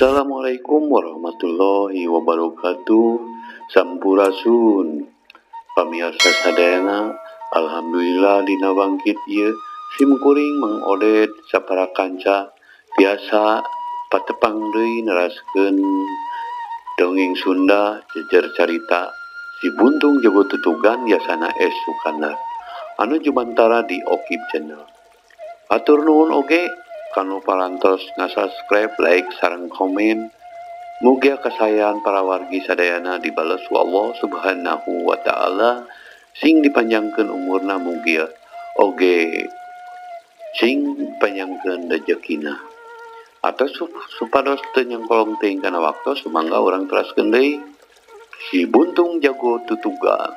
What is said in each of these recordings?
Assalamualaikum warahmatullahi wabarakatuh. Sampurasun pamirsa sadayana, alhamdulillah dina bangkit ieu sim kuring Mang Oded sapara kanca biasa patepang deui neraskeun dongeng Sunda jejer carita Si Buntung Jago Tutugan Yasana S Sukandar anu jumantara di Okib Channel. Atur nuhun oge kanu parantos nga-subscribe, like, sareng komen. Mugia kasayaan para wargi sadayana dibales ku Allah Subhanahu wa Ta'ala, sing dipanjangkeun umurna, mugia oge sing panjangkeun rejekina. Atau supados teu nyangkolong teuing kana waktu, sumangga urang teraskeun deui Si Buntung Jago Tutugan.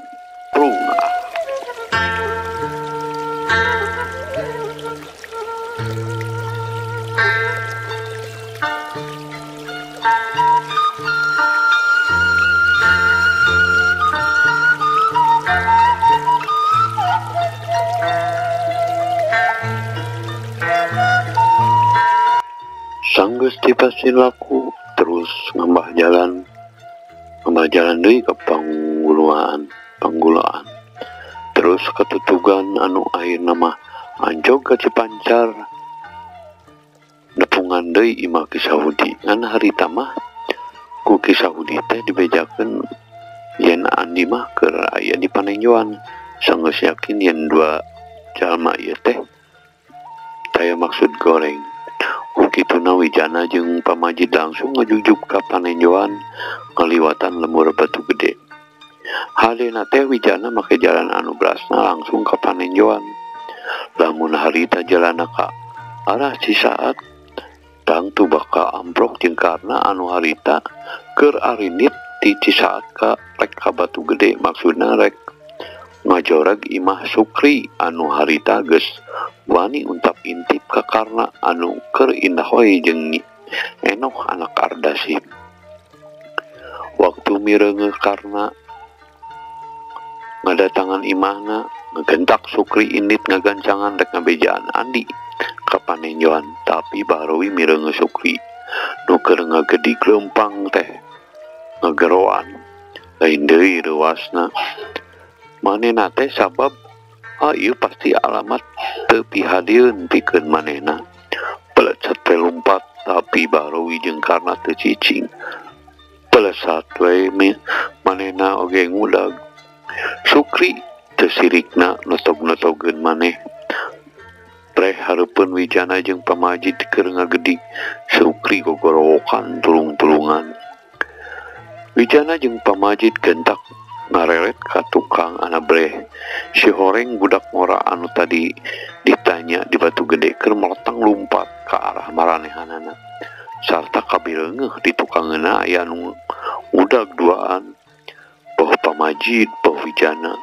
Prungah. Sanggeus dipasti laku terus ngambah jalan deui ka panggulaan terus katutugan anu akhirna mah anjog ka Cipancar nepungan deui imah Ki Sahudi. Ngan harita mah ku Ki Sahudi teh dibejakeun yen Andi mah keur aya di panenjoan. Sanggeus yakin yen dua jalma ieu teh taya maksud goreng. Kituna Wijana jeung Pamajid langsung ngajugjug ka panenjoan ngaliwatan lembur Batu Gede. Hadena teh Wijana make jalan anu berasna langsung ka panenjoan. Lamun harita jalanna ka arah Cisaat tangtu bakal amprok jeung Karna anu harita keur arinit ti Cisaat ka rek ka Batu Gede, maksudna rek ngajoreg imah Sukri anu harita geus wani untap intip ka Karna anu keur indah wae jeung Enoh anak Ardasih. Waktu mireungeuh Karna ngadatangan imahna, ngegentak Sukri indit ngagancangan rek ngabejaan Andi ka panenjoan, tapi Bahrowi mireungeuh Sukri nu keur ngagedig leumpang teh ngageroan lain deui reuasna. Manehna teh sabab ieu pasti alamat teu pihadieun pikeun manehna. Pelecet teh lumpat tapi Bahrowi jeung Karna teu cicing. Pelesat we manehna oge ngudag. Sukri teu sirikna notog-notogeun maneh. Preh hareupeun Wijana jeung Pamajid keur ngagedig, Sukri gogorowokan tulung-tulungan. Wijana jeung Pamajid gentak ngareret ka tukang anabreh. Si horeng budak ngora anu tadi ditanya di Batu Gede keur meletang lumpat ka arah maranehanana. Sarta kabireungeuh di tukangeuna aya anu ngudag duaan, poh Pamajid poh Wijana.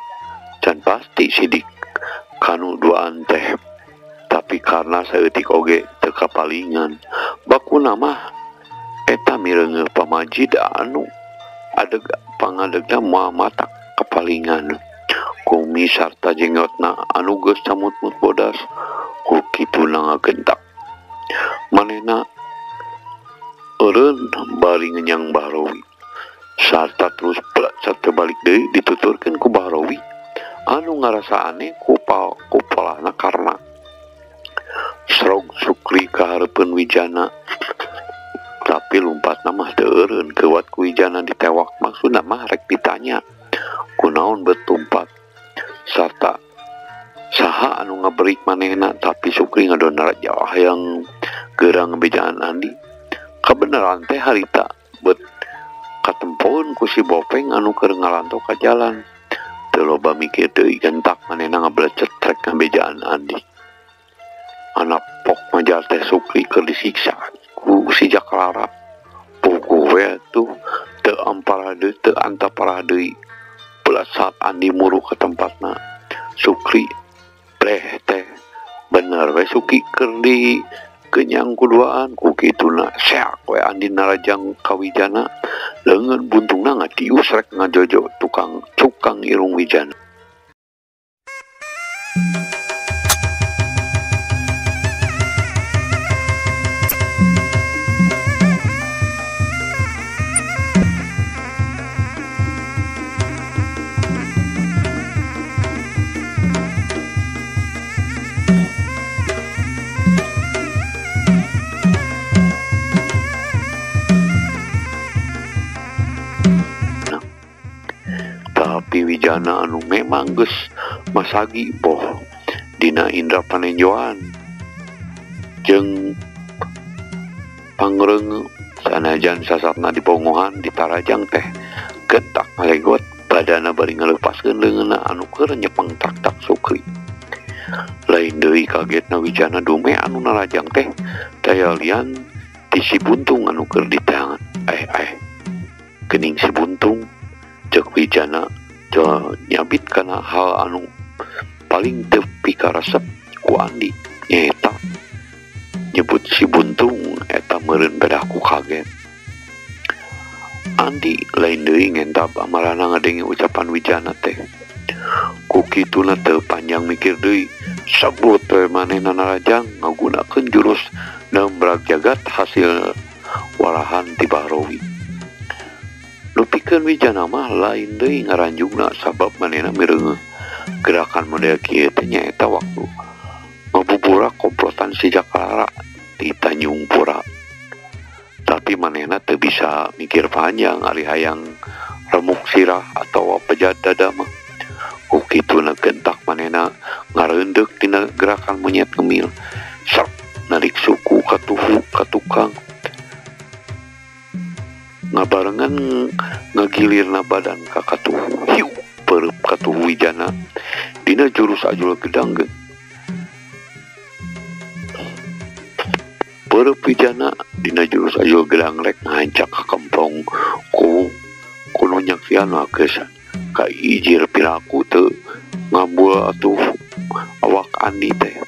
Can pasti sidik kanu duaan teh, tapi karena saeutik oge teu kapalingan. Bakuna mah eta mireungeuh Pamajid anu adeg pangadegna moal matak kapalingan. Kumi sarta jenggotna anu geus camut-mut bodas ku kituna ngagentak. Manehna eureun bari ngenyang Bahrowi sarta terus pelecet balik deui dituturkeun ku Bahrowi anu ngarasa aneh ku polahna Karna. Srog Sukri ka hareupeun Wijana, tapi lumpatna mah teu eureun keuwat ku Wijana ditewak, maksudna mah rek ditanya kunaon bet lumpat sarta saha anu ngaberik manehna, tapi Sukri ngadonara jauh hayang geurang ngebejaan Andi. Kabeneran teh harita bet katempoeun ku si Bopeng anu keur ngalanto ka jalan. Teu loba mikir deui gentak manehna ngablecet rek ngabejaan Andi. Anak pok majar teh Sukri keur disiksa ku si Jaklara. Puguh we tuh teu ampara deui, teu antaparah deui. Saat Andi muru ke tempatna Sukri breh teh bener we Sukri keur di kenyang kuduaan ku kituna seak we Andi narajang ka Wijana, leungeun buntungna ngatius rek ngajojo tukang cukang irung Wijana. Wijana anu memang geus masagi boh dina indra panenjoan jeung pangreungeung sanajan sasatna dibongohan ditarajang teh gentak ngalegot badana bari ngalepaskeun leungeunna anu keur nyepeng tak-tak Sukri. Lain deui kagetna Wijana dume anu narajang teh daya lian ti si Buntung anu keur diteangan. Geuning si Buntung ceuk Wijana nyabit kana hal anu paling teu pikaresep ku Andi nyaeta nyebut si Buntung eta meureun pedah ku kaget. Andi lain deui ngentab amarana ngadenge ucapan Wijana teh. Ku kituna teu panjang mikir deui sebut we manehna narajang ngagunakeun jurus nembrag jagat hasil warahan ti Bahrowi. Lupikeun Wijana mah lain deui ngaranjungna sabab manehna mireungeuh gerakan model kieu teh nyaeta waktu ngabuburak komplotan si Jakara di Tanjung Pura. Tapi manehna teu bisa mikir panjang ari hayang remuk sirah atawa pejat dada mah. Ku kituna gentak manehna ngareundeuk dina gerakan monyet ngemil. Serp narik suku katuhu ka tukang. Ngabarengan ngagilirna badan ka katuhu. Hiu peureub katuhu Wijana dina jurus ajul gedang ge. Peureub Wijana dina jurus ajul gedang rek ngahancak ka kemplong ku kuno nyaksian geus kaijir piraku teu ngambul atuh awak Andi teh.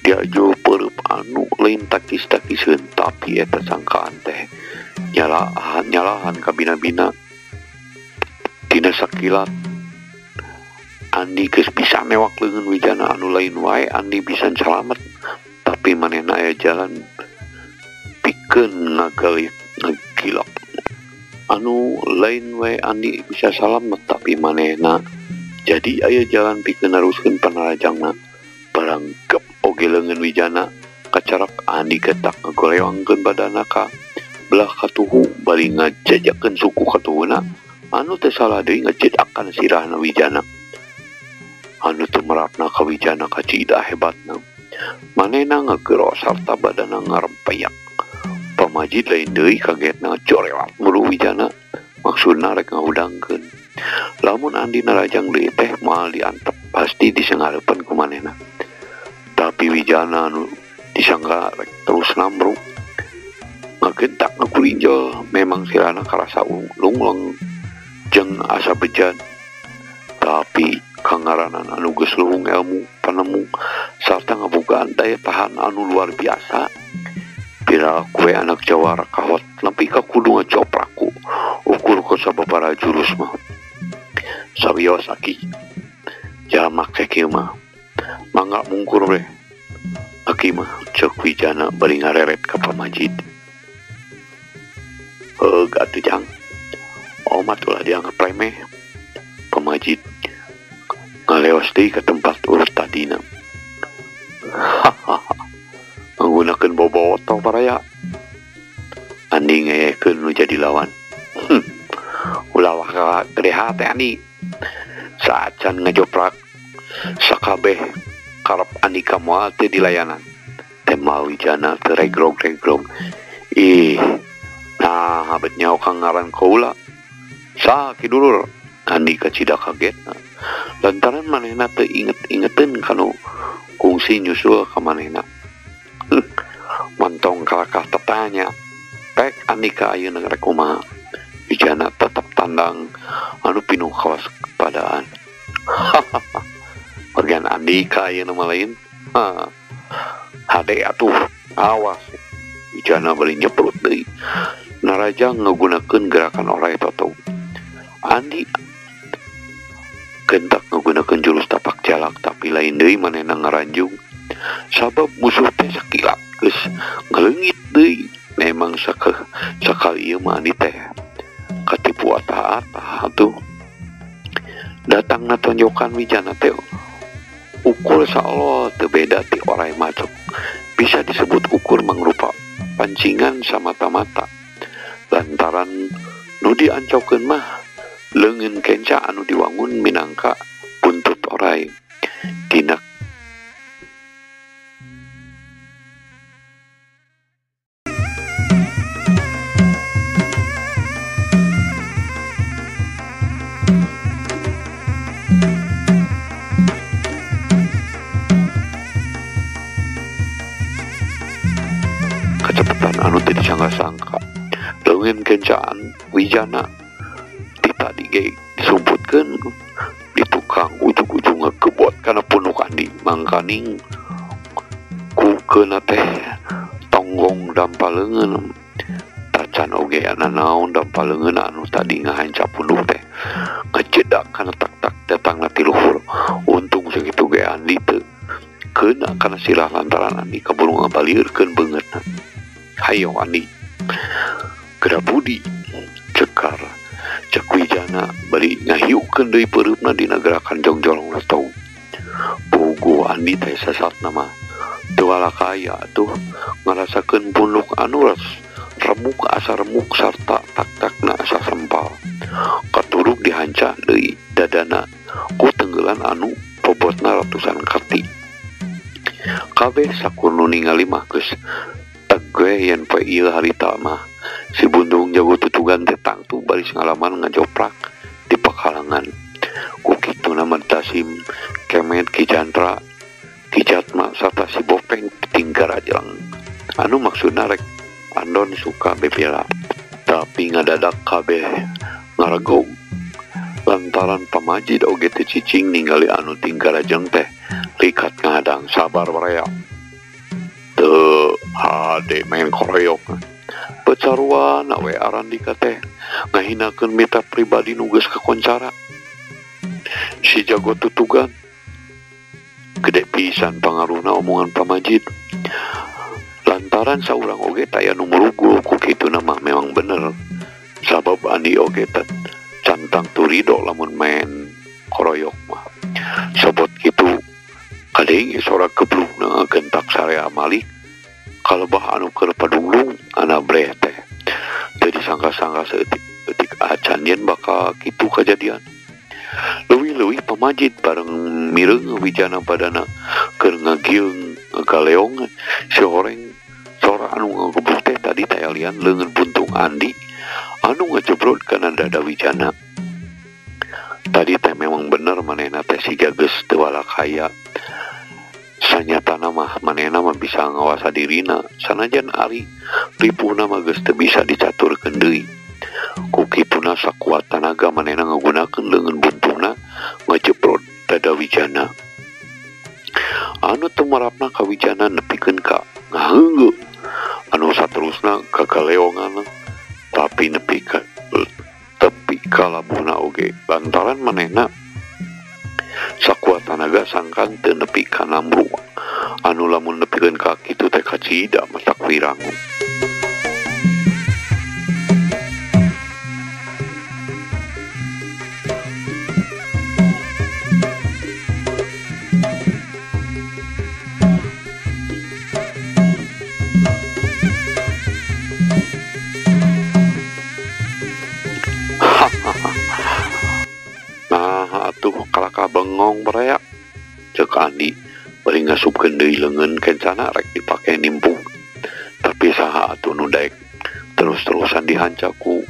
Diajul peureub anu lain takis-takiseun tapi eta sangkaan teh nyalahan kabina-bina. Dina sakilat Andi geus bisa newak leungeun Wijana anu lain wae Andi bisa salamet tapi manehna aya jalan pikeun ngagalik ngagilak anu lain wae Andi bisa salamet tapi manehna jadi aya jalan pikeun naruskeun panarajangna. Barang gep oge leungeun Wijana kacarak Andi getak ngagorewangkeun badana ka belah katuhu bari ngajajakeun suku katuhuna anu teu salah deui ngajedakan sirahna Wijana anu teu merapna ka Wijana kacida hebatna. Manehna ngagero sarta badana ngarempeyak. Pamajid lain deui kagetna corewat muru Wijana maksudna rek ngahudangkeun. Lamun Andi narajang deui teh moal diantep pasti disengarepan ku manehna. Tapi Wijana anu disangka rek terus namruk ngagentak ngagulinjol memang sirana karasa lungleng jeung asa bejan tapi kangaranan anu geus luhung ilmu panemu sarta ngabogaan daya tahan anu luar biasa. Pira kue anak jawara kahot nepi ka kudu ngacopraku ukur ku sababaraha jurus mah. Sawios aki jalma kieu mah mangga mungkur we aki mah ceuk Wijana bari ngareret ka pamajid. Heug atuh jang omat ulah dianggap remeh. Pamajid ngaleos deui ka tempat urut tadina. Hahaha menggunakan bobotoh baraya. Andi ngeyekeun nu jadi lawan. Ulah waka gede hate Andi. Saacan ngejoprak sakabeh karep Andi ka moal teu dilayanan. Teh mal Wijana teu regrog-regrog. Ih, nah habet nyaho kang ngaran kaula. Saha ki dulur? Andi kacida kagetna. Lantaran manehna teu inget-ingeteun kanu kungsi nyusul ka manehna. Mantong kalakah tetanya. Pek Andika ayeuna rek kumaha. Wijana tetap tandang anu pinuh kewaspadaan. Hahaha. Bagian Andika ayeuna mah lain. Ha. Hade atuh, awas. Wijana bari nyeprut deui. Naraja ngagunakeun gerakan orai totong. Andi gentak ngagunakeun jurus tapak jalak tapi lain deui manehna ngaranjung. Sabab musuh teh sakilat geus ngaleungit deui. Memang sakali ieu mah Andi teh katipu atah-atah atuh. Datangna tonjokan Wijana teh ukur saolo teu beda ti orai macok. Bisa disebut ukur mangrupa pancingan samata-mata. Lantaran nu diancokeun mah Leungeun kenca anu diwangun minangka buntut oray. Dina kecepatan anu teu disangka-sangka. Leungeun kencaan Wijana ti tadi ge disumputkeun di tukang ujug-ujug ngagebot kana punuk Andi. Mangkaning ku keuna teh tonggong dampa leungeun. Tacan oge nanaon dampa leungeun anu tadi ngahanca punuk teh ngajedak kana tak-tak datangna ti luhur. Untung sakitu ge Andi teu keuna kana sirah lantaran Andi kaburu ngabaliurkeun beungeutna. Hayo Andi, geura budi cekar cek Wijana bari ngahiukeun deui peureupna dina gerakan jongjolong letong. Puguh Andi teh sasatna mah teu walakaya atuh ngarasakeun punuk anu remuk asa remuk sarta tak-takna asa sempal. Katuruk dihanca deui dadana ku tenggelan anu bobotna ratusan kati. Kabeh sakur nu ningali mah geus teg yen poe ieu harita mah si Bundung jago tutugan teh tangtu baris ngalaman ngajoprak di pekalangan. Ku kituna mah Tasim, Kemet, Ki Jantra, Ki Jatma sarta si Bopeng tinggal rajang. Anu maksudna rek andon suka bebela. Tapi ngadadak kabeh ngaregog lantaran pamajid oge teu cicing ningali anu tinggal rajang teh likat ngahadang. Sabar baraya. Teu hade main koreok. Pecaruan we Arandika teh ngahinakeun mitra pribadi nu geus kakoncara. Si jago tutugan gede pisan pangaruhna omongan pamajid. Lantaran saurang oge taya nu murugul ku kituna mah memang bener. Sabab Andi oge teh cantang turido lamun main koroyok mah. Sobot kitu kadenge sora geblugna gentak sarea malik kalebah anu keur padunglung ana breh teh. Teu disangka-sangka saeutik-eutik acan yen bakal kitu kajadian. Leuwih-leuwih pamajid bareng mireung Wijana badana keur ngagieung ngagaleong si horeng sora anu ngageblug teh tadi tayalian leungeun buntung Andi anu ngajebrod kana dada Wijana. Tadi teh memang bener manehna teh siga geus teu walakaya. Sanyatana mah manehna mah bisa ngawasa dirina sanajan ari ripuhna mah geus teu bisa dicaturkeun deui. Ku kituna sakuat tanaga manehna ngagunakeun leungeun buntungna ngajebrod dada Wijana. Anu tumarapna ka Wijana nepikeun ka ngaheungeu. Anu saterusna kagaleongan tapi nepi ka tepi ka labuhna oge lantaran manehna sakuat tanaga sangkan teu nepi ka namru. Anu lamun nepikeun ka kitu teh kacida matak wirang. Nah atuh kalaka bengong baraya cek Andi bari ngasupkeun deui leungeun kencana rek dipake nimpung. Tapi saha atuh nu daek terus-terusan dihanca ku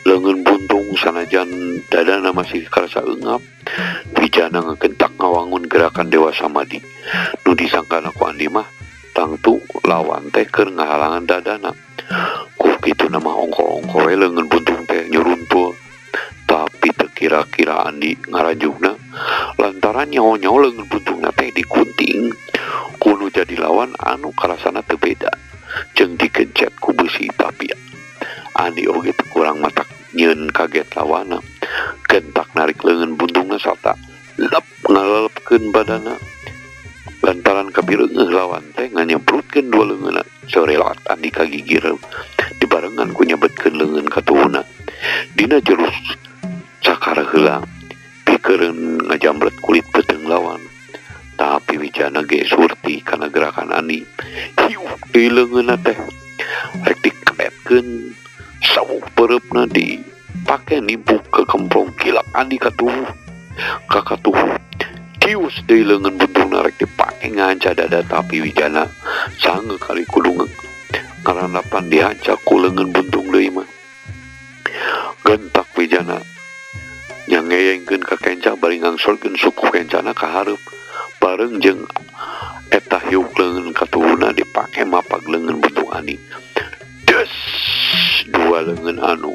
leungeun buntung sanajan dadana masih karasa eungap. Wijana ngagentak ngawangun gerakan Dewa Samadi. Nu disangkana ku Andi mah tangtu lawan teh keur ngahalangan dadana. Ku kituna mah ongko-ongko we leungeun buntung teh nyuruntul. Tapi teu kira-kira Andi ngarajugna lantaran nyaho-nyaho leungeun buntungna teh dikunting kudu jadi lawan anu karasana teu beda jeung dikencet ku beusi. Tapi Andi oge teu kurang matak nyieun kaget lawana. Gentak narik leungeun buntungna sarta lep ngalelepkeun badana lantaran kabireungeuh lawan teh nganyebrutkeun dua leungeunna. Sorelat Andi kagigir dibarengan ku nyebetkeun leungeun katuhuna dina jurus cakar heula pikeun ngajambret kulit beuteung lawan. Tapi Wijana ge surti kana gerakan Andi. Hiuh deui leungeunna teh rek diketkeun sawuh peureupna di Dipake nimbuk ke kemplong kilak Andi katuhu. Kakatuhu. Kius deui leungeun buntungna rek dipake ngahanca dada tapi Wijana sange kali kudu ngarandapan dihanca ku leungeun buntung deui mah. Gentak Wijana nyangeyengkeun ka kenca bari ngangsolkeun suku kencana ka hareup bareng jeung eta hiuk leungeun katuhuna dipake mapag leungeun buntung Andi. Des dua leungeun anu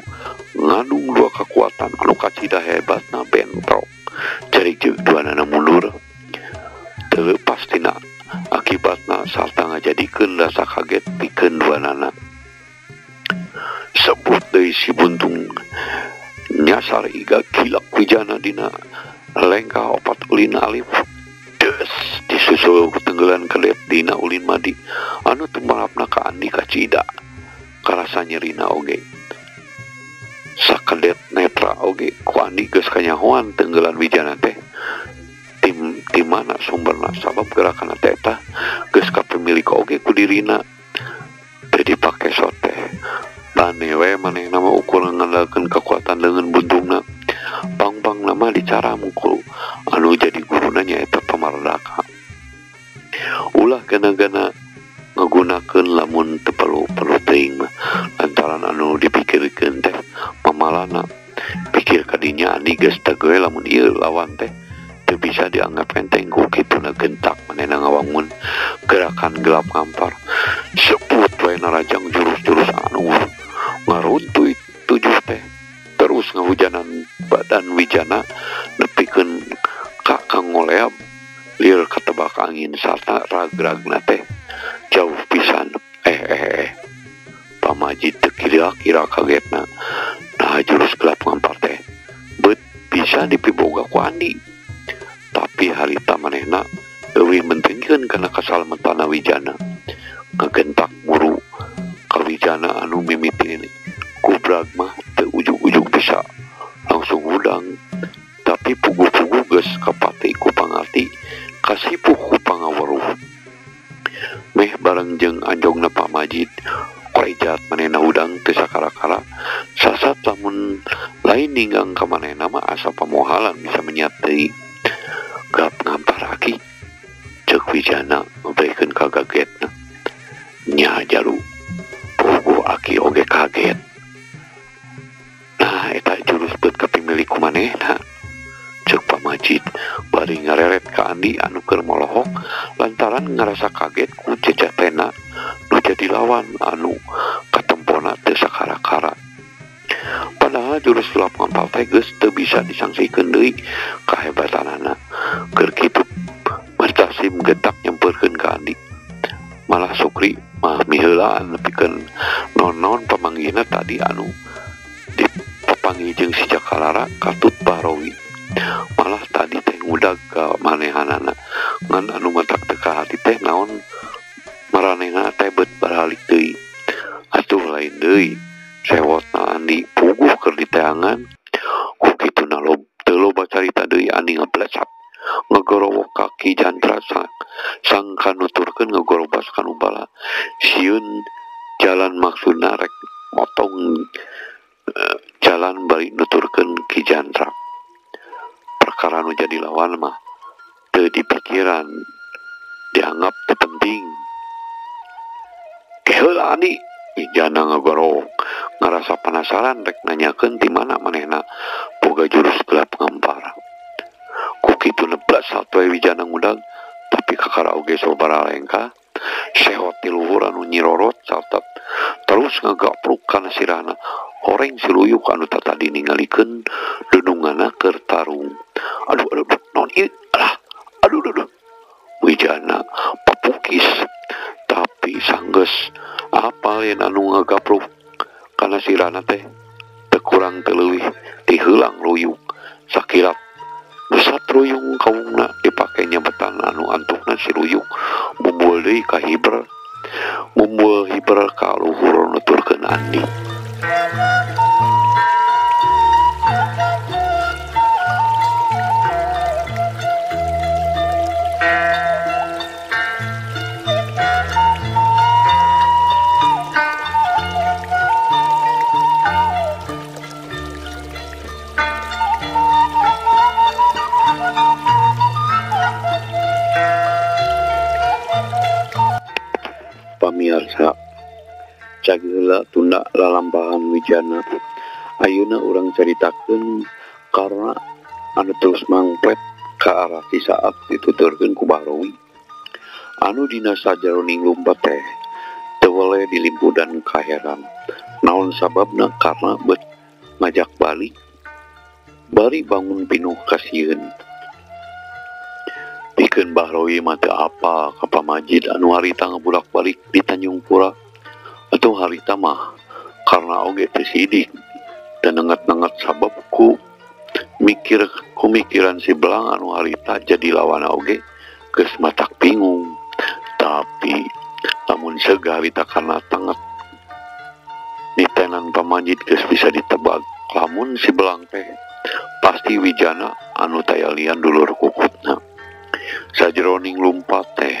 ngandung dua kekuatan anu kacida hebatna bentrok. Cerik jeung duanana mundur. Teu tina akibatna sarta ngajadikeun rasa kaget pikeun duanana. Sebut deui si buntung nyasar iga kilak Wijana dina lengkah opat ulin alif. Des disusul tenggelan kelet dina ulin madi anu tumarapna ka Andi kacida karasa nyerina oge. Sakedet netra oge ku Andi geus kanyahoan tenggelan Wijana teh tim ti mana sumberna sabab gerakan teh eta geus kapemilik oge ku dirina. Teu dipake soteh bane we manehna mah ukur ngandalkeun kekuatan leungeun buntungna. Pang-pang nama dicara mukul anu jadi guruna nyaeta Pamardaka. Ulah gana-gana ngagunakeun lamun teu perlu-perlu teuing mah lantaran anu dipikirkeun teh mamalana. Pikir kadinya Andi geus tegewe lamun ieu lawan teh teu bisa dianggap enteng ku kituna gentak manehna ngawangun gerakan gelap ngampar. Sebut we narajang jurus-jurus anu ngaruntuy tujuh teh terus ngahujanan badan Wijana nepikeun ka kangoleab lir katebak angin sarta rag-ragna teh jauh pisan. Pamajid teu kira-kira kagetna. Nah jurus gelap ngampar teh beut bisa dipiboga ku Andi. Tapi harita manehna leuwih mentingkeun kana kasalametanna Wijana. Ngagentak muru ka Wijana anu mimiti kubrag mah teu ujug-ujug bisa langsung hudang. Tapi puguh-puguh geus kapati ku pangarti kasipuh ku pangaweruh. Meh bareng jeung anjongna Pamajid korejat manehna hudang teu sakara-kara. Sasat lamun lain ninggang ka manehna mah asa pamohalan bisa menyat deui. Gelap ngampar aki ceuk Wijana ngabrekeun kagagetna. Nya jalu puguh aki oge kaget. Nah eta jurus beut kapimilik ku manehna ceuk Pamajid bari ngareret ka Andi anu keur molohok lantaran ngarasa kaget ku cecatena nu jadi lawan anu katempona teu sakara-kara. Padahal jurus gelap ngampar teh geus teu bisa disangsikeun deui kahebatanana. Keur kitu Murtasim getak nyampeurkeun ka Andi. Malah Sukri mah miheulaan nepikeun non-non pamanggihna tadi anu dipapanggih jeung si Jakalara katut Bahrowi. Malah tadi teh ngudag ka manehanana ngan anu matak teu kahati teh naon maranehna teh beut baralik deui. Atuh lain deui sewotna Andi puguh keur diteangan. Ku kituna teu loba carita deui Andi ngeblesat ngagorowok kaki jantra sangka nuturkeun ngagorobas kanu bala. Sieun jalan maksudna rek motong jalan bari nuturkeun ki jantra. Perkara nu jadi lawan mah teu dipikiran dianggap teu penting. Keheula Andi Wijana ngagorowok ngarasa penasaran rek nanyakeun ti mana manehna boga jurus gelap ngampar. Ku kitu neblas satoe Wijana ngudag tapi kakara oge sobara lengkah sehot ti luhur anu nyirorot sarta terus ngagapruk kana sirahna. Horeng si Luyuk anu tatadi ningalikeun dununganna keur tarung. Aduh aduh naon ieu alah aduh aduh. Wijana papukis tapi sanggeus apal yen anu ngagapruk kana sirahna teh teu kurang teu leuwih ti heulang Luyuk. Sakilat Nusat ruyung kaungna dipake nyebetan anu antukna si Ruyuk mumbul deui ka hiber mumbul hiber ka luhur nuturkeun Andi. Wijana. Ayeuna urang caritakeun karena anu terus mangplet ka arah Cisaat dituturkeun ku Bahrowi. Anu dina sajaroning lumpat teh teu weleh dilimpudan kaheran. Naon sababna karena bet ngajak balik bari bangun pinuh kasieun. Pikeun Bahrowi mah teu apa ka pamajid anu harita ngabulak-balik di Tanjung Pura. Atuh harita mah karena oge teu sidik dan nenget-nenget sabab ku mikir kumikiran si Belang anu harita jadi lawan oge geus matak bingung. Tapi lamun seugah harita karena tenget nitenan pamajid geus bisa ditebak lamun si Belang teh pasti Wijana anu tayalian dulur kukutna. Sajroning lumpat teh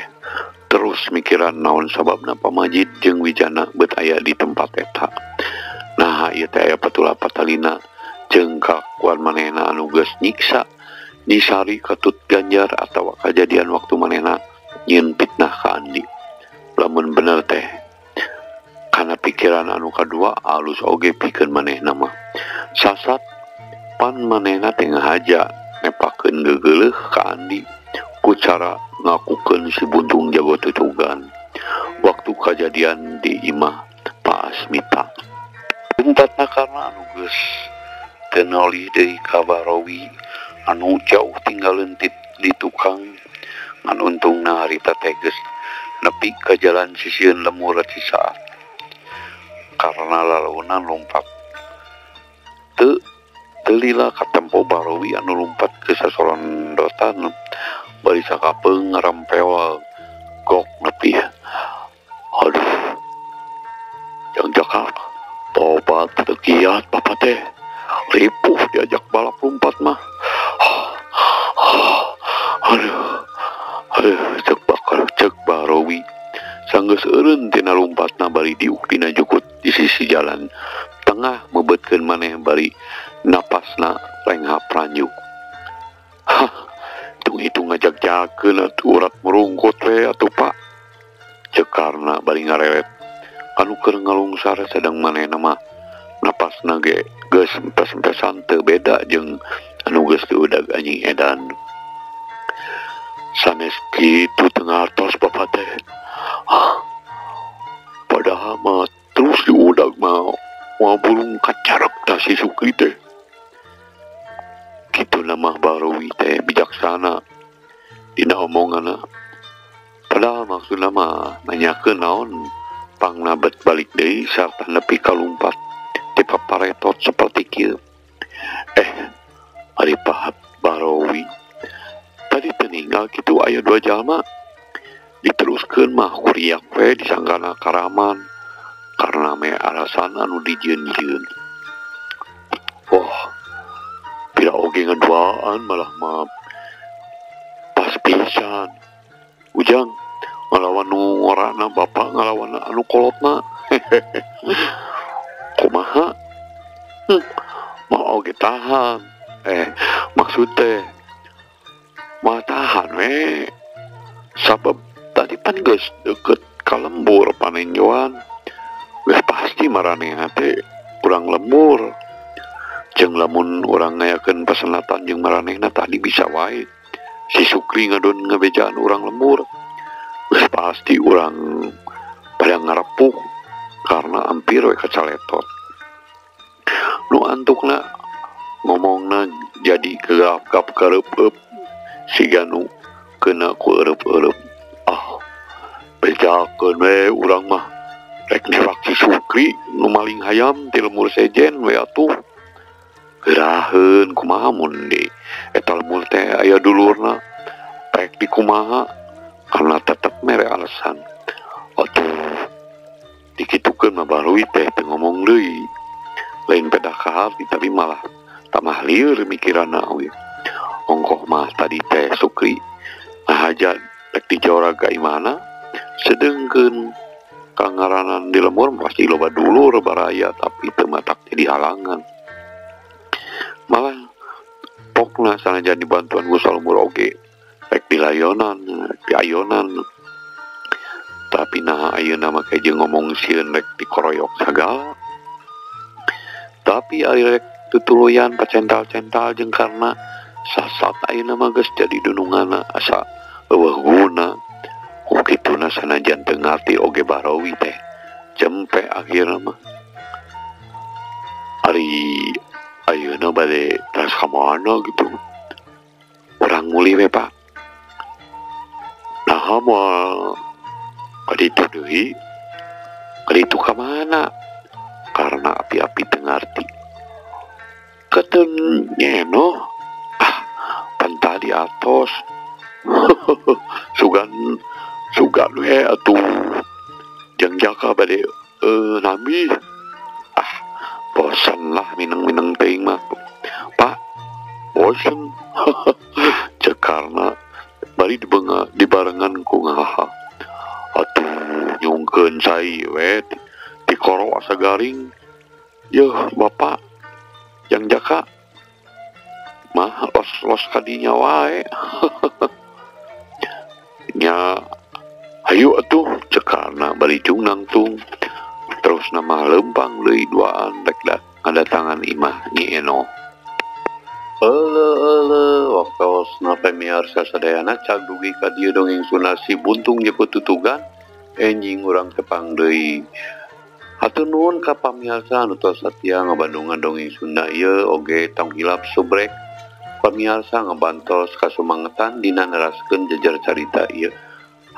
terus mikiran naon sababna pamajid jeung Wijana bet aya di tempat eta. Nah ieu teh aya patula patalina jeung kalakuan manehna anu geus nyiksa nyisari katut Ganjar atawa kajadian waktu manehna nyieun fitnah ka Andi. Lamun bener teh kana pikiran anu kadua alus oge pikeun manehna mah. Sasat pan manehna teh ngahaja nepakeun gegeuleuh ka Andi ku cara ngakukeun si buntung jago tutugan waktu kajadian di imah Pak Asmita. Bentatna karena anu geus teu nolih deui ka Bahrowi anu jauh tinggal leuntit di tukang ngan untungna harita teh geus nepi ka jalan sisieun lemur Cisaat. Karena lalaunan lompat teu lila katempo Bahrowi anu lumpat ke sasorondotan bari sakapeung ngarempewal gok nepi. Aduh, jang jaka tobat teu kiat bapak teh ripuh diajak balap lompat mah. Aduh, aduh, cek bakar cek Bahrowi sanggeus eureun tina lumpatna bari diuk dina jukut di sisi jalan tengah mebetkeun maneh bari napasna renghap ranjuk. Hah, hitung-hitung ngajak-jakeun atuh urat merungkut we atuh Pak. Cek karna bari ngareret anu keur ngalungsar sedang manehna mah napasna ge geus empes-empesan teu beda jeung anu geus diudag anjing edan. Sanes kitu teu ngartos bapak teh. Ah, padahal mah terus diudag mah moal bulung kacarek tah si Sukri teh. Kitu nama Bahrowi teh bijaksana dina omonganna. Padahal maksudna mah nanyakeun naon pangna bet balik deui sarta nepi ka lumpat ti paparetot saperti kieu. Ari Pak Bahrowi tadi teu ninggal kitu aya dua jalma diteruskeun mah kuriak we disangkana karaman karena me alasan anu dijieun-jieun. Wah, pira oge ngaduaan malah mah pas pisan. Ujang ngalawan nu ngorana bapak ngalawan anu kolotna. Kumaha? Mah oge tahan. Maksud teh mah tahan we. Sabab tadi pan geus deket ka lembur panenjoan. Geus pasti maranehna teh urang lembur. Jeung lamun urang ngayakeun pesenatan jeung maranehna tadi bisa wae si Sukri ngadon ngabejaan urang lembur. Geus pasti urang pada ngarepuh karena hampir we kacaletot. Nu antukna ngomongna jadi kegap-gap kareup-eup siga nu kena ku eueup-eueup. Ah, bejakeun we urang mah rek newak si Sukri nu maling hayam ti lemur sejen we atuh. Geraheun kumaha mun di eta lemur teh aya dulurna rek di kumaha karena tetep mere alasan. Atuh dikitukeun mah Bahrowi teh teu ngomong deui. Lain pedah ka hati tapi malah tambah lieur mikiranna oge. Ongkoh mah tadi teh Sukri ngahaja rek dijorag ka imahna sedengkeun kangaranan di lemur pasti loba dulur baraya tapi teu matak jadi halangan. Malah pokna sanajan dibantuan ku salumur oge rek dilayonan, rek diayonan. Tapi nah ayeuna mah kayak jeung ngomong sieun rek dikoroyok sagala. Tapi ari rek tutuluyan pacental-cental jeung Karna sasat ayeuna mah geus jadi dununganna asa eueuh guna. Ku kituna sanajan teu ngarti oge Bahrawi teh jempe akhirna mah. Ari ayeuna bade teras ka mana gitu. Urang mulih we Pak. Naha moal ka ditu deui? Ka ditu ka mana? Karena api-api teu ngarti. Keteun nyeno ah pan tadi atos. Sugan sugan we atuh jeung Jaka bade nami. Ah bosen lah mineng-mineng teuing mah Pak, bosen. Cek Karna bari dibarengan ku ngahaha. Atuh nyungkeun cai we tikoro asa garing. Yeuh bapak yang Jaka mah los-los kadinya wae. Nya hayu atuh cek Karna bari jungnangtung. Terus nama lempang deui duaan rek ngadatangan imah Nyi Enoh. Euleuh euleuh waktosna pamiarsa sadayana cag dugi ka dieu dongeng Sunda Si Buntung Jeput Tutugan enjing urang tepang deui. Hatur nuhun ka pamiarsa anu tos satia ngabandungan dongeng Sunda ieu oge tong hilap subrek pamiarsa ngabantos kasumangetan dina neraskeun jejer carita ieu.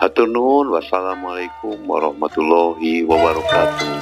Hatur nuhun, wassalamualaikum warahmatullahi wabarakatuh.